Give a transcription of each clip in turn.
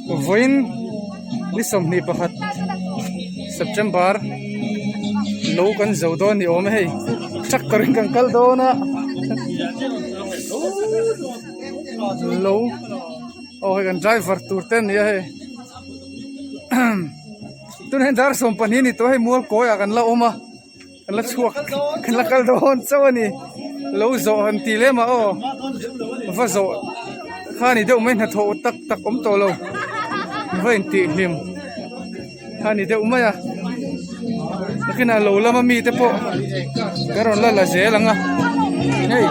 Vawiin ni 21 September lo kan zo dawn ni awm e hei tractor in kan kal dawn a lo aw hei kan driver tur te ania hei tunah hian dar 12 ni tawh a hei mual kawi ah kan la awm a. Kan la chhuak kan la kal dawn chauh a ni lo zawh han ti lem a aw va zawh kha ni deuh mai hnathawh tak tak awm tawh lo va intih hlim kha ni deuh mai a nakinah lo lama mite pawh kan rawn la la zel ang a hei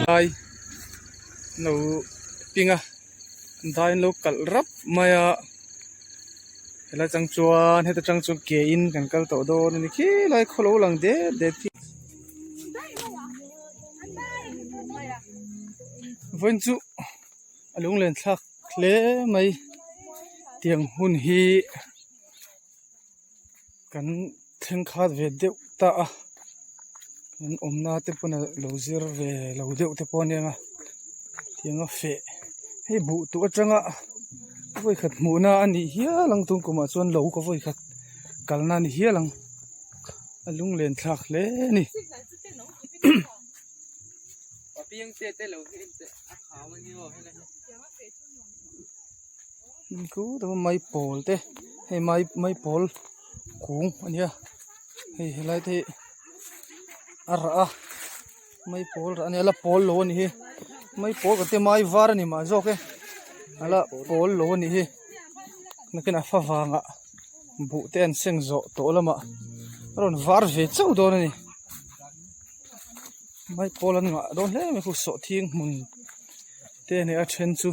lai lo ping a dai an lo kalh rap mai a. Helai chang chuan heta tang chuan ke in kan kal tawh dawn a ni khilai khaw lo lang det det khi vawiin chu a lunglen thlak hle mai tiang hun hi kan thleng khat ve deuh ta a kan awmna te pawn a lo zir ve lo deuh te pawh a nia nga tianga feh hei buh tuh atanga vawikhat hmuhna a nih hial ang tum kumah chuan lo ka vawikhat kalna a ni hial ang a lunglen thlak hle a ni. Maipawl te hei mai maipawl kung a nia hei helai te hi a rah a maipawl rah a nia a la pawl lo a ni hi maipawl kan tia mai var a ni mah zawk e a la pawl lo a ni hi nakin a fa vangah buh te an seng zawh tawh lamah a rawn var ve chauh dawn a ni maipawl an ngah dawn hle mai khu sawhthing hmun te a ni a then chu.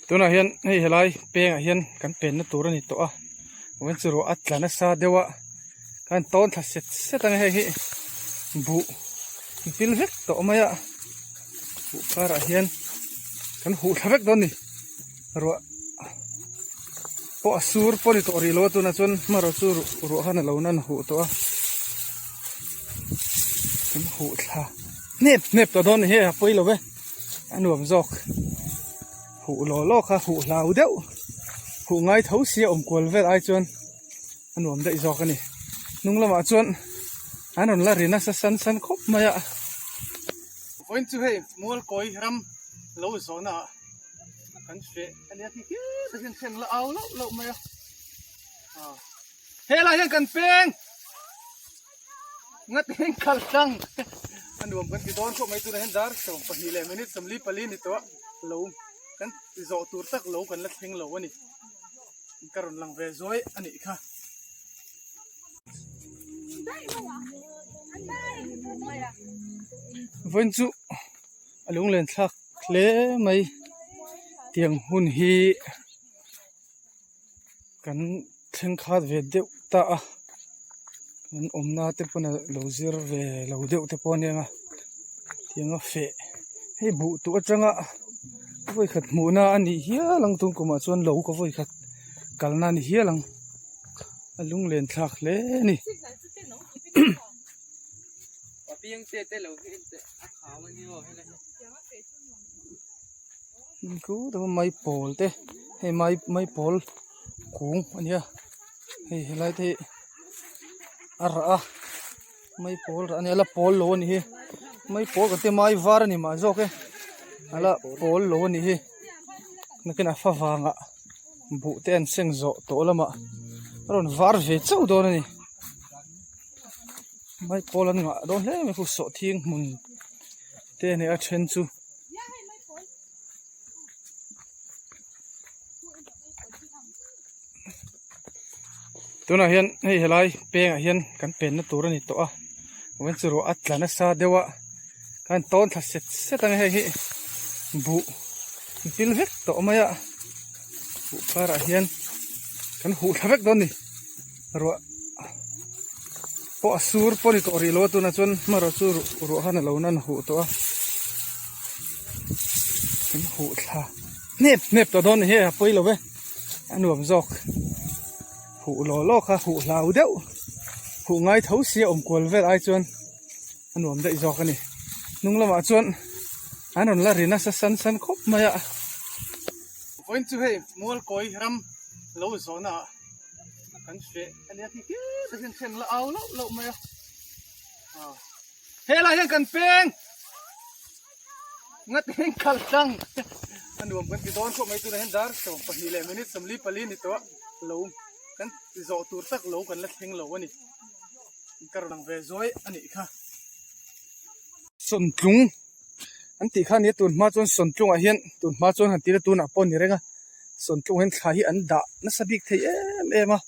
Tunah hian hei helai pengah hian kan penna tur a ni tawh a vawiin chu ruah a tla nasa deuh a kan tawn thla set set ang hei hi buh pil vek tawh mai a buh karah hian kan huh thla vek dawn a ni ruah pawh a sur pawh a ni tawh rih lo a tunah chuan hmanraw chu ruah khan a lo nan huh tawh a kan huh thla hnep hnep tawh dawn a ni hei a pawi lo e a nuam zawk huh law law kha huh hlau deuh huh ngai tho sia awm kual vel ai chuan a nuam daih zawk a ni hnung lamah chuan an rawn la ri nasa san san khawp mai a vawiin chu hei mualkawi ram lo zawhna ah kan feh a nia khi khi tak hian thlen la au loh loh mai a helai hian kan peng ngat hian kal tlang a nuam kan ti dawn khawp mai tunah hian dar 12 leh minute 44 ni tawh a lo kan zawh tur tak lo kan la thleng lo a ni ka rawn lang ve zuai a nih kha. Vawiin chu a lunglen thlak hle mai tiang hun hi kan thleng khat ve deuh ta a kan awmna te pawn a lo zir ve lo deuh te pawh a nia nga tianga feh hei buh tuh atanga vawikhat hmuhna a nih hial ang tum kumah chuan lo ka vawikhat kalna a ni hial ang a lunglen thlak hle a ni. Maipawl te hei mai maipawl kung a nia hei helai te hi a rah a maipawl rah a nia a la pawl lo a ni hi maipawl kan tia mai var a ni mah zawk e a la pawl lo a ni hi nakin a fa vangah buh te an seng zawh tawh lamah a rawn var ve chauh dawn a ni. Maipawl an ngah dawn hle mai khu sawhthing hmun te a ni a then chu. Tunah hian hei helai pengah hian kan penna tur a ni tawh a vawiin chu ruah a tla nasa deuh a kan tawn thla set set ang hei hi buh pil vek tawh mai a buh karah hian kan huh thla vek dawn a ni. Ruah pawh a sur pawh a ni tawh rih lo a tunah chuan hmanraw chu ruah khan a lo nan huh tawh a kan huh thla hnep hnep tawh dawn a ni hei a pawi lo e a nuam zawk huh law law kha huh hlau deuh. Huh ngai tho sia awm kual vel ai chuan a nuam daih zawk a ni. Hnung lamah chuan an rawn la ri nasa san san khawp mai a. Vawiin chu hei Mualkawi ram lo zawhna ah kan feh a nia tih tir tak hian thlen la au loh loh mai a. Helai hian kan peng ngat hian kal tlang a nuam kan ti dawn khawp mai tunah hian dar 12 leh minute 44 ni tawh a lo kan zawh tur tak lo kan la thleng lo a ni ka rawn ang ve zuai a nih kha. Sawntlung an tih kha nia tun hma chuan sawntlungah hian tun hma chuan han tih na tunah pawh a ni reng a sawntlung hian thla hi an dah nasa bik thei em em a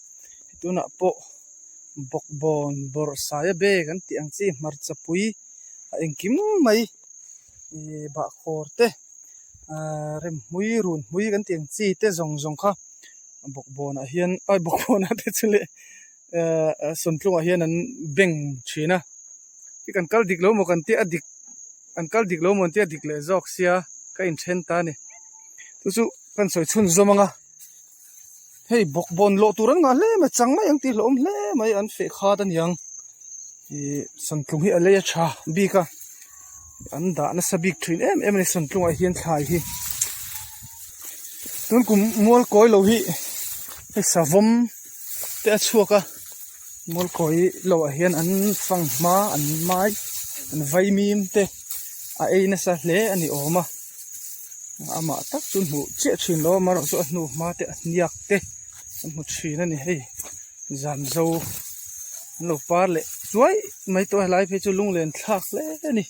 tunah pawh bawkbawn bawrh saia bag an tih ang chi hmarcha pui a engkim mai ihh bahkhawr te ahh remhmui runhmui kan tih ang chi te zawng zawng kha bawkbawnah hian ai bawkbawnah te chu leh ehh sawntlungah hian an beng thin a khi kan kal dik lo maw kan tia a dik an kal dik lo maw an tia dik leh zawk sia ka inthen ta a ni chu chu kan sawi chhun zawm ang a hei bawkbawn lawh tur an ngah hle mai chang mai ang tih hlauhawm hle mai an feh khat a niang ihh sawntlung hi a lei a tha bik a an dah nasa bik thin em em a ni sawntlungah hian thlai hi tun kum mual kawi lo hi hei savawm te a chhuak a mual kawi lo ah hian an fang hma an mai an vaimim te a ei nasa hle a ni awm a amah tak chu hmuh chiah thin lo a amaherawhchu chu a hnu hma te a hniak te an hmu thin a ni hei Zamzo an lo par leh chuai mai tawh a helai phei chu lunglen thlak hle a ni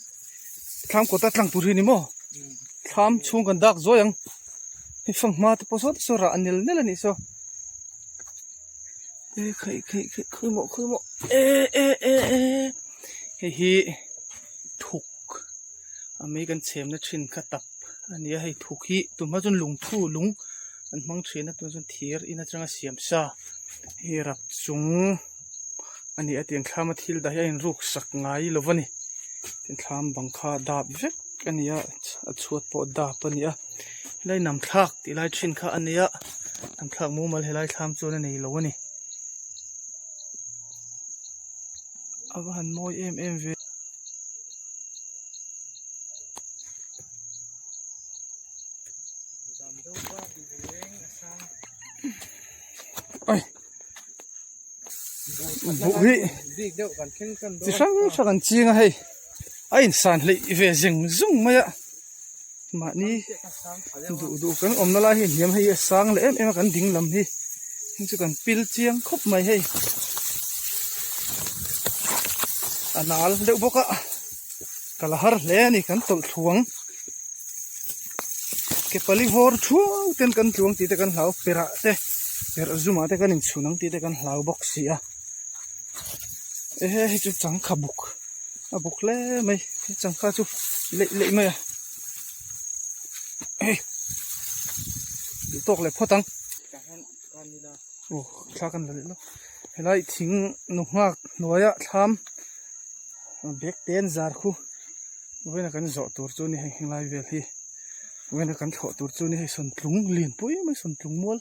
thlam kawta tlang tur hi a ni maw thlam chhung kan dak zuai ang hei fanghma te pawh saw te saw rah a nel nel a nih saw e khaih khaih khaih khawi maw khawi maw e e e e hei hi thuk a mei kan chhemna thin kha tap a ni a hei thuk hi tunhma chuan lungthu lung an hmang thin a tunah chuan thir in atanga siam sa hei rap chung a ni a tiang thlam a thil dah hi a inruk sak ngai lo va ni tin thlam bang kha dap vek a ni a a chhuat pawh dap a ni a helai nam thlak tih lai thin kha a ni a nam thlak mumal helai thlam chuan a nei lo a ni a va han mawi em em ve. Buh hi chi hrang hrang an ching a hei a insan hleih ve zeng zung mai a mahni duh duh kan awmna lai hi hniam hei a sang leh em em a kan ding lam hi heng chu kan pil chiang khawp mai hei a nal deuh bawk a ka la har hle a ni kan tawlh thluang. Ke pali vawr thuau ten kan tluang tih te kan hlau perah te perh zumah te kan inchhun ang tih te kan hlau bawk si a ehe hei chu changkha buk a buk hle mai he changkha chu leih leih mai a hei duh tawk leh phawt ang aw thla kan la leh lawk helai thing nu nghak hnuaia thlam bag te an zar khu. Vawiina kan zawh tur chu ni hei henglai vel hi vawiina kan thlawh tur chu ni hei sawntlung lianpui mai sawntlung mual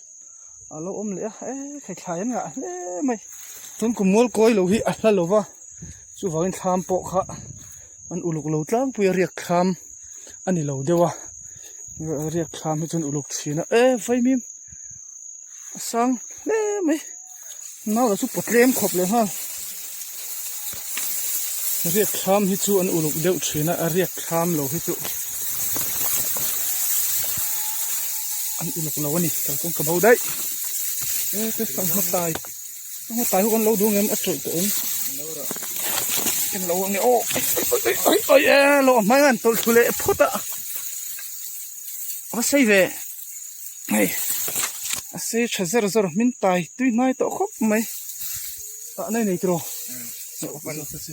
a lo awm leh a e khai thlai an ngah hle mai chuan kum mual kawi lo hi a hla lo va chuvangin thlam pawh kha an uluk lo tlangpui a riak thlam a ni lo deuh a riak thlam hi chuan uluk thin a e vaimim a sang hle mai nau lah chu pawt tlem khawp leh nghal riak thlam hi chu an uluk deuh thin a a riak thlam lo hi chu an uluk lo a ni kalkawng ka bo daih e te sangha tai sangha tai ho kan lo duh ang em a tawih tawh em en lo ang e aw oi oi e lo a hmai an tawlh thlu leh phawt a a va sei ve. Hei a sei tha zer zawr hmin tai tui hnai tawh khawp mai tah na nei tiraw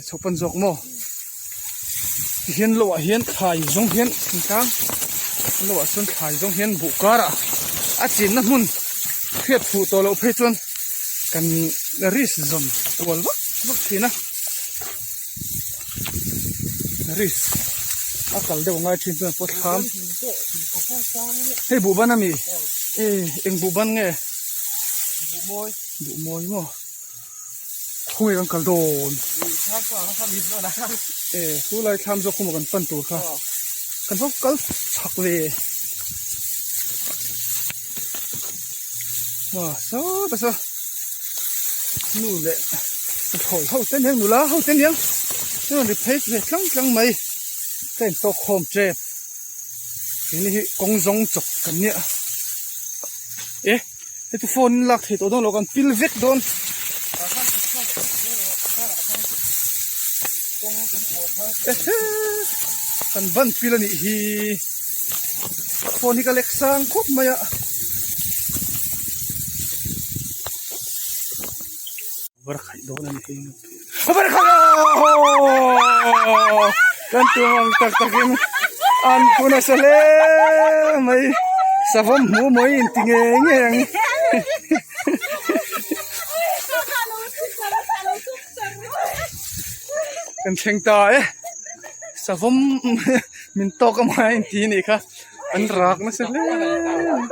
chhopan zawk maw tihian lo ah hian thlai zawng hian thingtlang lo ah chuan thlai zawng hian buh karah a chinna hmun hriat fuh tawh loh phei chuan kan risk zawm kual vak vak thin a. Risk a kal deuh ngai thin chuan pawt thlam hei buh ban ami e eng buh ban nge buh mawi buh mawi maw. Khawnge kan kal dawn? E chu lai thlam zawk khawmah kan pan tur kha kan va kal chak ve. Aw saw ta saw nu leh thawi ho te aniang nula ho te aniang an rawn ri phei ve tlang tlang mai ka intawk khawm tep keini hi kawng zawng chawp kan nia e. Heti phone in lak thei tawh dawn lo kan pil vek dawn. Kan ban pil a nih hi. Phone hi ka lek sang khawp mai a. Var khaih dawn a ni hei. Var khaih a! Kan tum ang tak takin an pu nasa hle mai. Savawm hmu mawi in ti ngei ngei ang. Kan thleng ta e. Savawm min tawk a mai in ti anih kha. An rak nasa hle mai.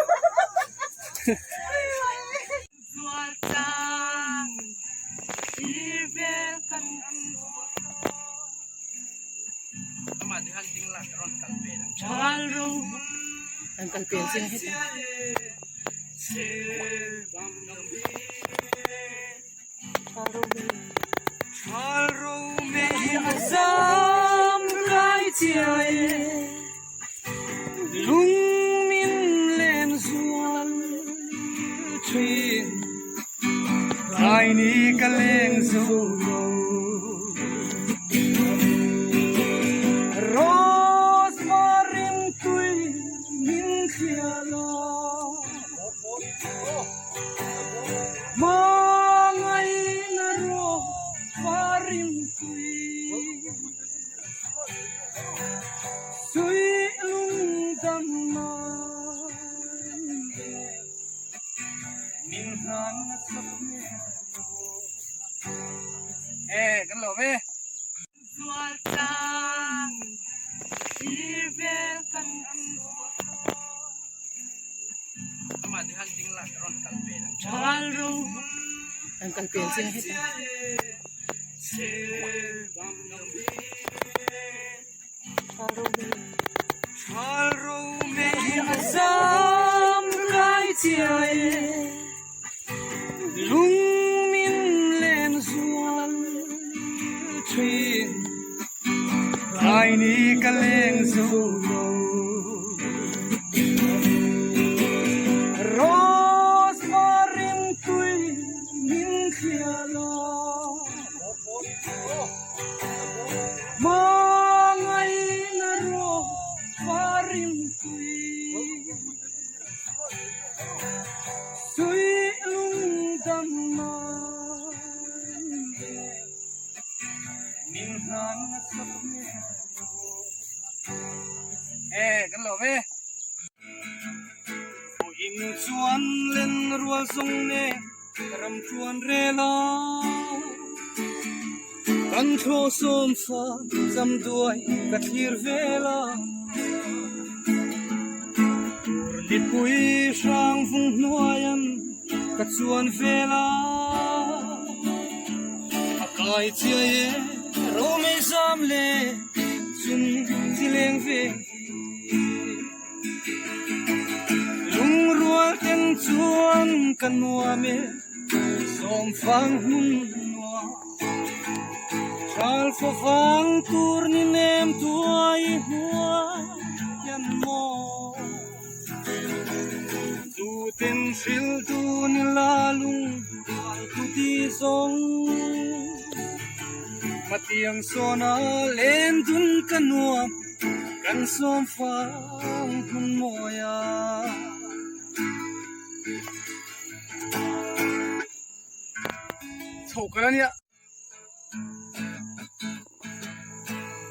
Chho kal a nia.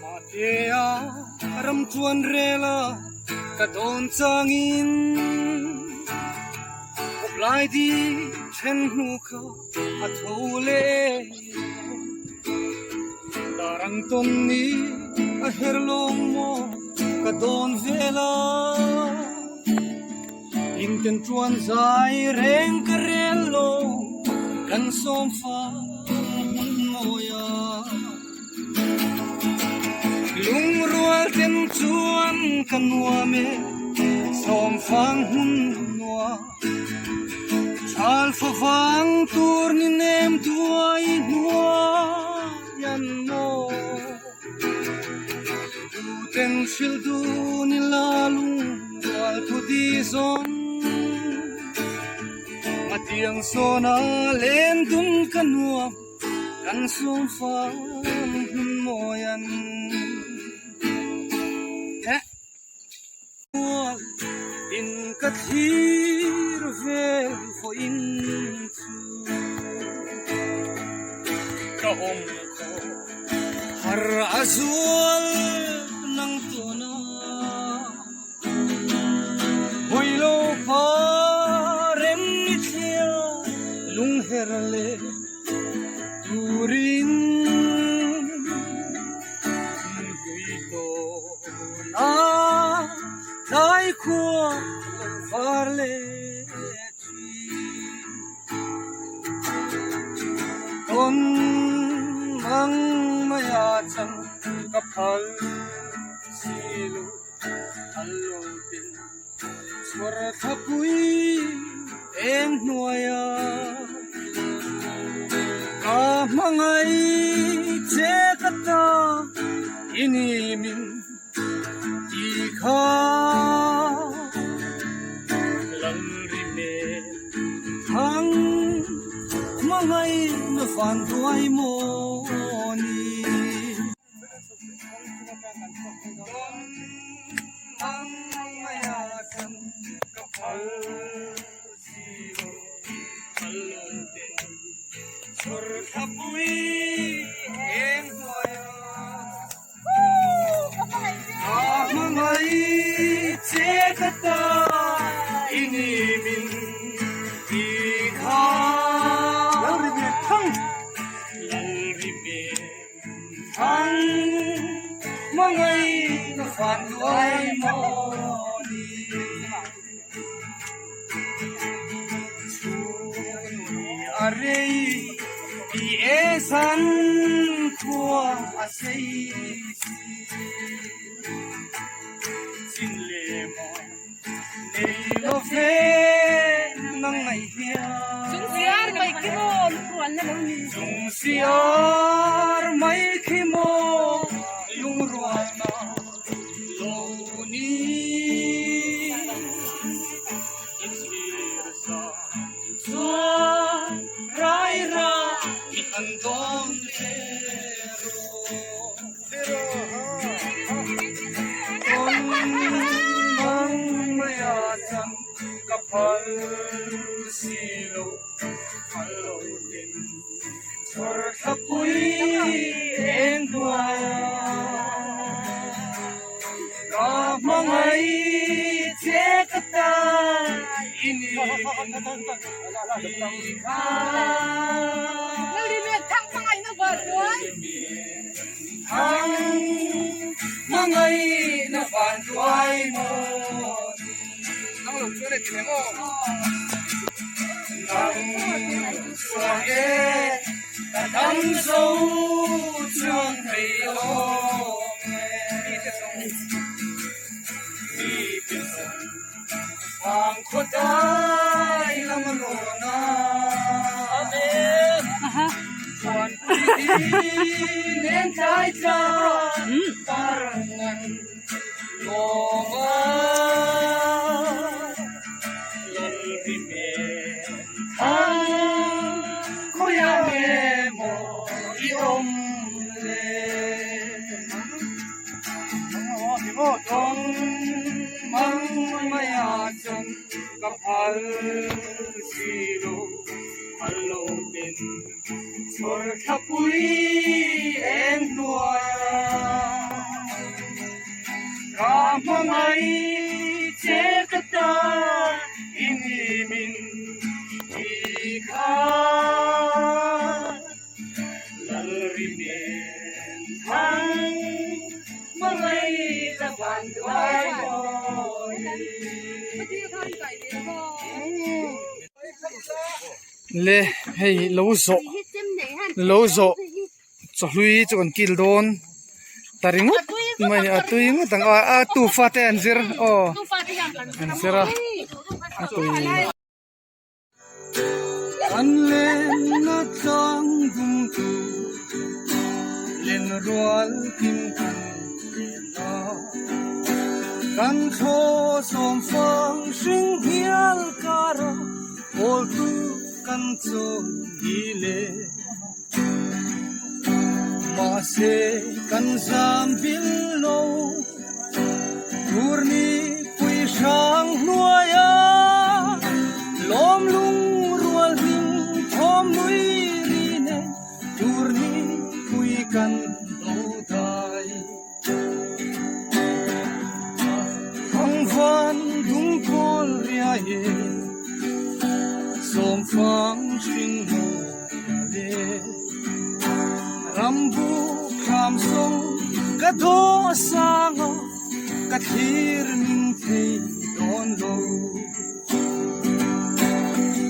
Mahtea ram chuan rela ka dawn changin kawp lai di then hnu kha a tho leh darang tawn ni a her lawng maw ka dawn vela Inten chuan zai reng ka rel lo kan sawm fang hun. mawia Lungrual ten chuan ka nuam e Sawmfang hmun nuam Thal favang tur ni nem duai hnuai an maw Tuten hrilh dun ila lungrual thu di zawng Ngatiang sawna len dun ka nuam kan sawm fang hmun mawi an heh. Mual in ka thlir vel vawiin chu ka awm khawh har a zual nang tawn a hawi lo pa rem ni thlia lungher leh turin hlui tawn a tlai khua lo var leh thin. Tawn mang mai a chang ka phal si lo phal lo ten chhuar thlapui eng hnuaia ka hmangaih che ka ta i ni min ti kha Lalri hmel thang hmangaih na van duai maw ni. Le hei lo zawh lo zawh. Chawhlui chu kan kil dawn ta ringawt mai a ni a tui ngawt ang a a tu fate an zir aw an zir a a tui. Kan lenna tlang dum tu len rual kim kan lenna kan thaw sawm fang hring hial kara pawl tu kan chawi hi le. Mahse kan zam vil lo tur ni pui hrang hnuai a lawm lung rual hlim thawm nui ri nen tur ni pui kan do dai. Thangvan dum kawl riai e sawmfang hring ho le rambu kham sawng ka daw sang a ka thlir ning thei dawn lo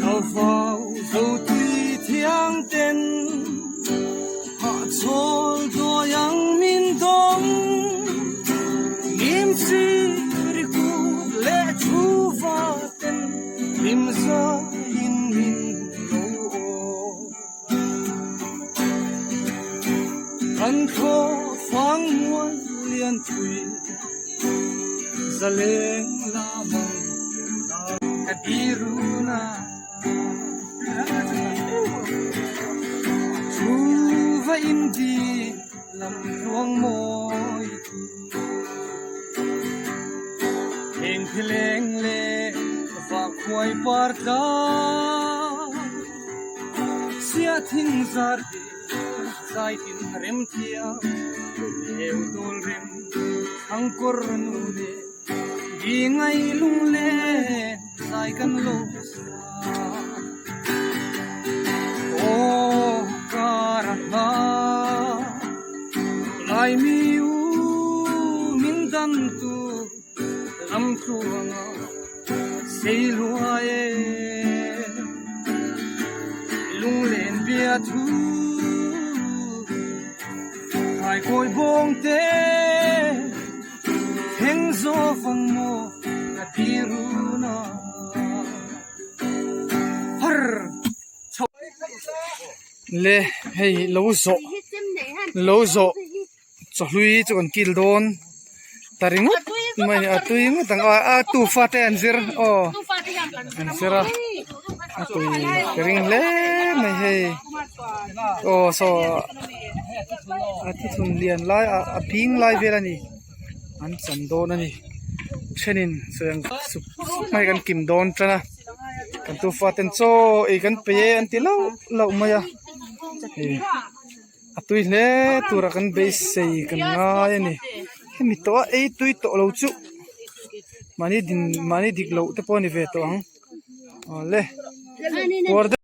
ka vau zo tui thiang ten. Hahchawl dawi ang min dawng, Ngim chi ri kut leh thu va ten hlim zaiin min lo aw. Kan thaw fang mual lian pui, zaleng lamang ka dirun a. Thu va in di lam ruang mawi tu Heng phileng le va khuai par tla Sia thing zar ve zai tin rem thiam Leu dawl rem thang kawr nu le Di ngai lung le zai kan lo sa Aw kar a hla Laimi u min dan tu lam tluanga sei luai e Lunglen bia thu Thaikawi bawng te Thleng zawk ang maw ka ti run a har chho. Le hei lo zawh lo zawh chawhlui chu kan kil dawn ta ringawt mai a ni a tui ngawt ang a tu fate an zir aw an zir a a tui ka ring hle mai hei aw saw. A thuthlun lian lai ah a bing lai vel a ni an chan dawn a ni thenin sawi ang sup sup mai kan kim dawn tan a kan tufa ten chaw ei kan pe e an ti lauh lauh mai a hei a tui hle tura kan beisei kan ngai a ni hemi tawh a ei tui tawh lo chu mahni din mahni dik loh te pawh a ni ve tawh ang awle puar deuh.